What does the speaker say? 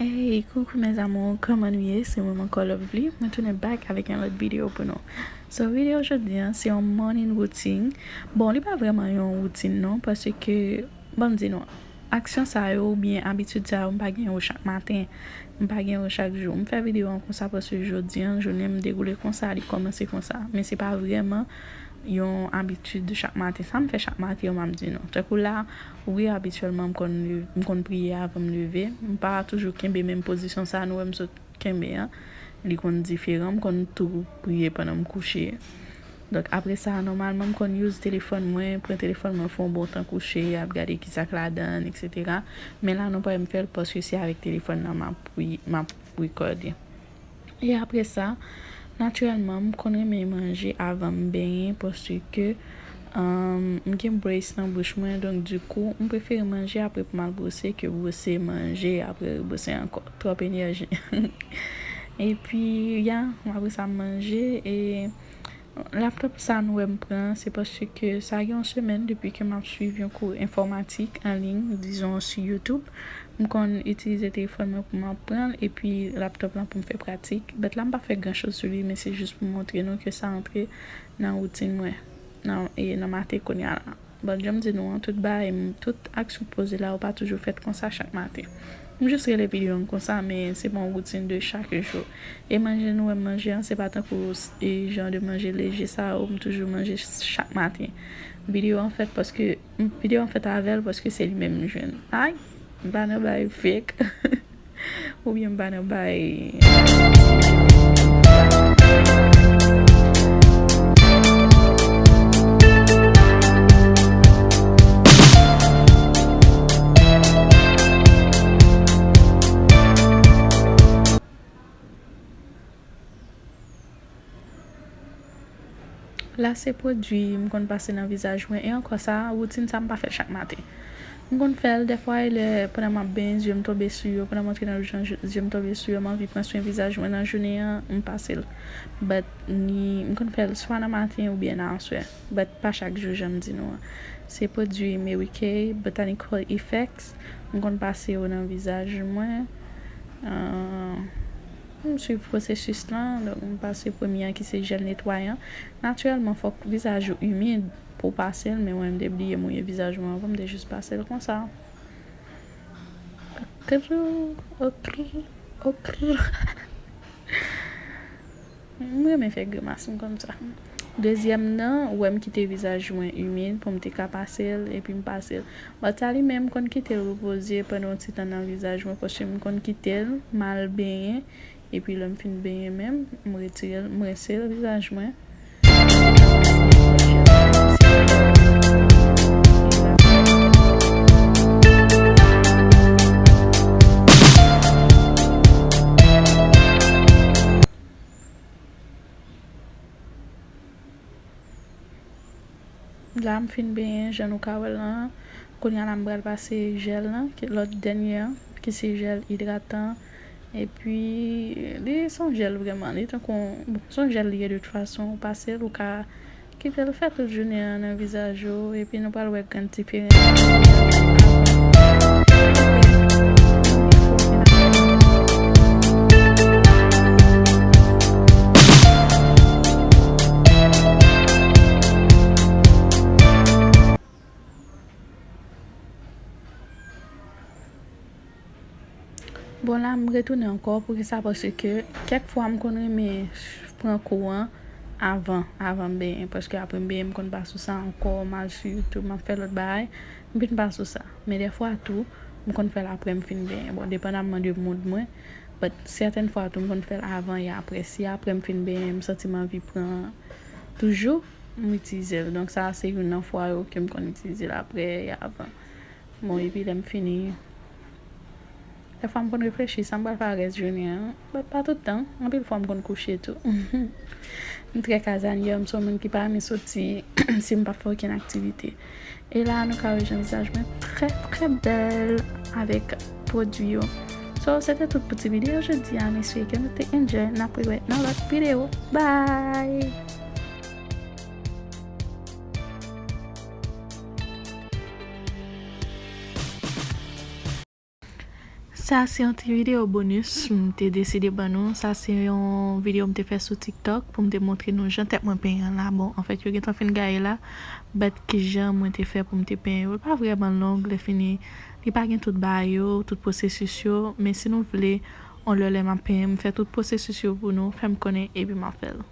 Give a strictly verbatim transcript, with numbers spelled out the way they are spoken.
Hey, coucou mes amours, kòman nou ye? Se mwen ankò, Lovely. Mwen tounen back avèk yon lòt videyo pou nou. So, videyo jodi a, se yon morning routine. Bon, li pa vrèman yon routine non, paske, ban m di nou, aksyon sa yo oubyen abitid sa yo, m pa gen yo chak maten. M pa gen yo chak jou. M fè videyo an konsa paske jodi a, jounen m dewoule konsa, li kòmanse konsa. Men se pa vrèman yon abitid chak maten. Sa m fè chak maten yo, m ap di nou. Tankou la, wi, abityèlman, m konn lev-, m konn priye avan m leve. M pa toujou kenbe menm pozisyon sa nou wè m sot kenbe an. Li konn diferan, m konn tou priye pandan m kouche. Donk, apre sa, nòmalman, m konn use telefòn mwen, pran telefòn mwen, fè yon bon tan kouche, ap gade ki sa k ladan l, etsetera. Men la, nou pa wè m fè l paske se avèk telefòn nan m ap pri-, m ap rekòde. E apre sa, natirèlman, m konn renmen manje avan m benyen paske, um, m gen brace nan bouch mwen, donk, dikou, m prefere manje apre pou m al bwose ke bwose, manje, apre rebwose ankò. Twòp enèji. Epi, ya, apre sa, m manje, e laptop sa nou wè m pran, se paske sa gen yon semèn depi ke m ap swiv yon kou enfòmatik an liy, dizon, sou YouTube. M konn itilize telefòn mwen pou m ap pran l, epi laptop lan pou m fè pratik. But la, m pa fè gran choz sou li, men se jis pou montre nou ke sa antre nan woutin mwen, nan, e nan maten kounye a la. But jan m di nou an, tout bagay, m, tout aksyon poze la, yo pa toujou fèt konsa chak maten. M jis rele videyo an konsa, men se pa yon woutin de chak jou. E manje nou wè m manje an, se pa tankou s-, e jan de manje leje sa yo, m toujou manje chak maten. Videyo an fèt paske, m, videyo an fèt avè l paske se li menm m jwenn. Ay, m pa nan bay fake. Oubyen m pa nan bay. La se pwodui m konn pase nan vizaj mwen. E ankò sa, woutin sa m pa fè l chak maten. M konn fè l dèfwa e lè pandan m ap benyen zye m tonbe sou yo, pandan m antre nan douch lan, zye m tonbe sou yo, m anvi pran swen vizaj mwen nan jounen an, m pase l. But ni, m konn fè l swa nan maten oubyen nan aswè. But pa chak jou jan m di nou an. Se pwodui Mary Kay Botanical Effects. M konn pase yo nan vizaj mwen. Euh, M swiv pwosesis lan, donk m pase premye an ki se jèl netwayan. Natirèlman, fòk vizaj ou imid pou w pase l, men mwen, m te bliye mouye vizaj mwen anvan, m te jis pase l konsa. Okrou, okrou, okrou. M renmen fè grimas, m konn sa. Dezyèm nan, ou wè m kite vizaj mwen imid pou m te ka pase l, epi m pase l. But sa li menm, m konn kite l repoze pandan yon ti tan nan vizaj mwen, paske m konn kite l, m al benyen, epi lè m fin benyen menm, m retire l, m rense l vizaj mwen. La, m fin benyen, jan nou ka wè l lan. Kounye a la, m pral pase jèl lan, ki lòt dènye an, ki se jèl idratan. Epi, li se yon jèl vrèman, li tankou, bon, se yon jèl li ye de tout fason, ou pase l, ou ka kite l fè tout jounen an nan vizaj ou, epi nou pral wè gran diferans. Bon, la, m retounen ankò. Poukisa? Paske kèk fwa, m konn renmen pran kou an avan, avan m benyen. Paske apre m benyen, m konn pa sou sa ankò, m al sou YouTube, m ap fè lòt bagay, m vin pa sou sa. Men dèfwa tou, m konn fè l apre m fin benyen. Bon, depandamman de mood mwen, but sètèn fwa tou, m konn fè l avan e apre. Si apre m fin benyen, m santi m anvi pran toujou, m itilize l. Donk, sa a se youn nan fwa yo ke m konn itilize l apre e avan. Bon, epi lè m fini, dèfwa m konn reflechi sa m pral fè ak rès jounen an, but pa tout tan. Anpil fwa m konn kouche tou. M trè kazanyè, m se yon moun ki pa renmen soti si m pa fè okenn aktivite. E la, nou ka wè jan vizaj mwen trè, trè bèl avèk pwodui yo. So, se te tout pou ti videyo jodi a, m espere ke nou te enjoy. N ap rewè nan lòt videyo. Bye! Sa se yon ti videyo bonus m te deside ban nou. Sa se yon videyo m te fè sou TikTok pou m te montre nou jan tèt mwen penyen an la. Bon, anfèt, yo gentan fin gaye la, but kijan mwen te fè pou m te penyen yo. Li pa vrèman long, lè fini, li pa gen tout bagay yo, tout pwosesis yo, men si nou vle, yon lè lè m ap penyen, m fè tout pwosesis yo pou nou, fè m konnen epi m ap fè l.